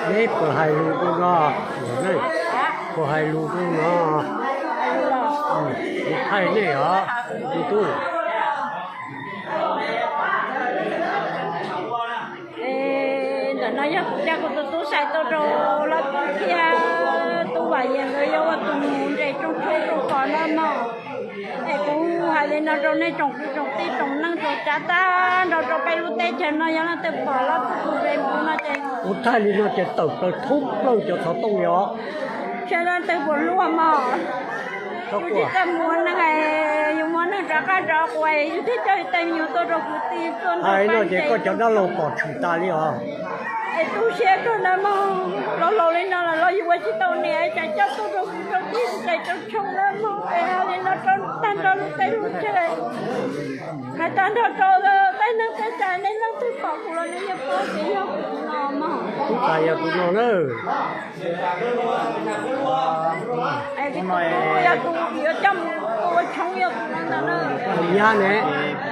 Neb puas hais lus rau no? Puas hais lus rau no? Kuv thaij nej os, tus tub. Ntawm no yog kuv coj kuv tus tub Xais tuaj rau Lauj Tub thiab Tub Vam Yias nkawd yuav ua tus mus nres rooj tshoob rooj pos no mog. Es kuv hais li no rau nej tsoom kwv tsoom tij tsoom neej tsoom tsav tag nrho rau peb lub teb chaws no, yog leej twg pom Lauj Tub tus Facebook no ces kuv thaij li no ces tawm plaws thoob plaws cov xov tooj li os. Seb leej twg puas luaj mog. Kuv tsis tau muaj neeg, yus muaj neeg rov qab rov quas yus thiaj coj tes me nyuam tuaj rau kwv tij tuaj nrog pab no ces koj cov dab laug pom tshwm tas li os. Es tu siab kawg na mog, los laus li no lawm los yus ua tsis tau niam, es tsam coj tuaj rau kwv rau tij tes rau tshoob na mog, es hais li no rau tag nrho lub teb lub chaw. Hais tag nrho rau tej neeg tej tsav, nej leej twg pom kuv los nej yeej paub tias yog kuv no mog. Ib tas yog kuv no na. Es kuv no yog tus yuav coj mus ua tshoob yog tus no ntag na. Tus nyab ne,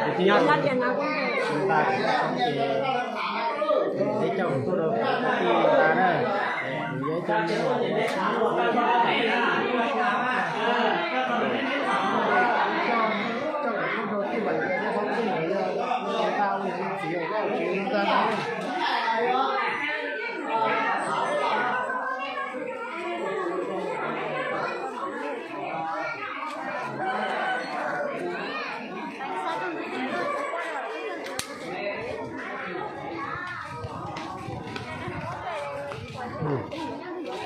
tus nyab tias na.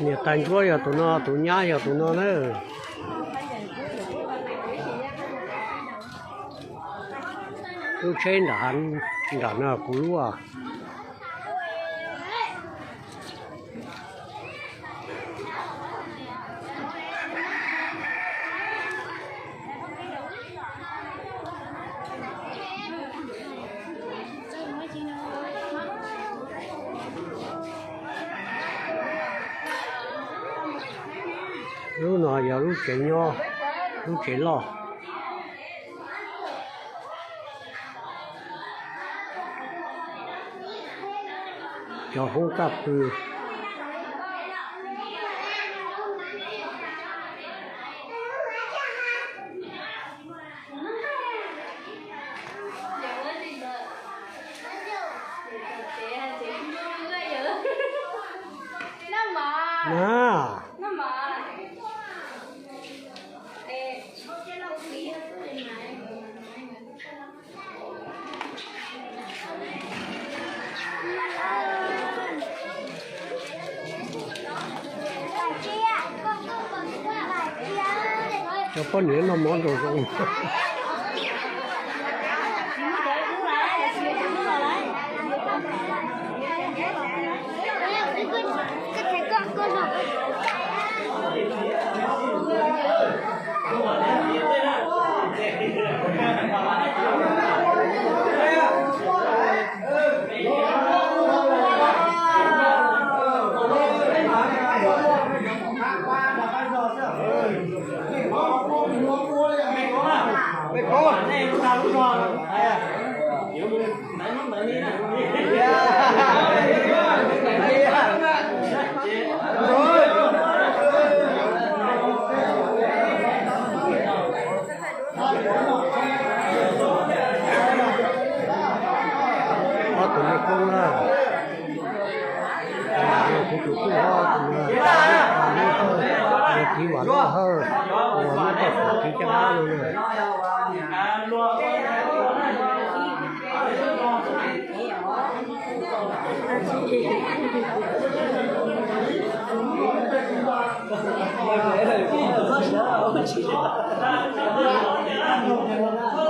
Niam tais ntsuab yog tus no, tus nyab yog tus no na. Lub tsheb nram, nram no kuv lub. Lub no yog lub tsev nyob, lub tsev loj. Cov hoob kaj pw. Na. Cov poj niam noj mov nrog zoo. Ob tug me koob na, kuv tus tub ob tug no, tus txiv Vam Laj Hawj, uas muab tau tus txiv Caj Dab no na.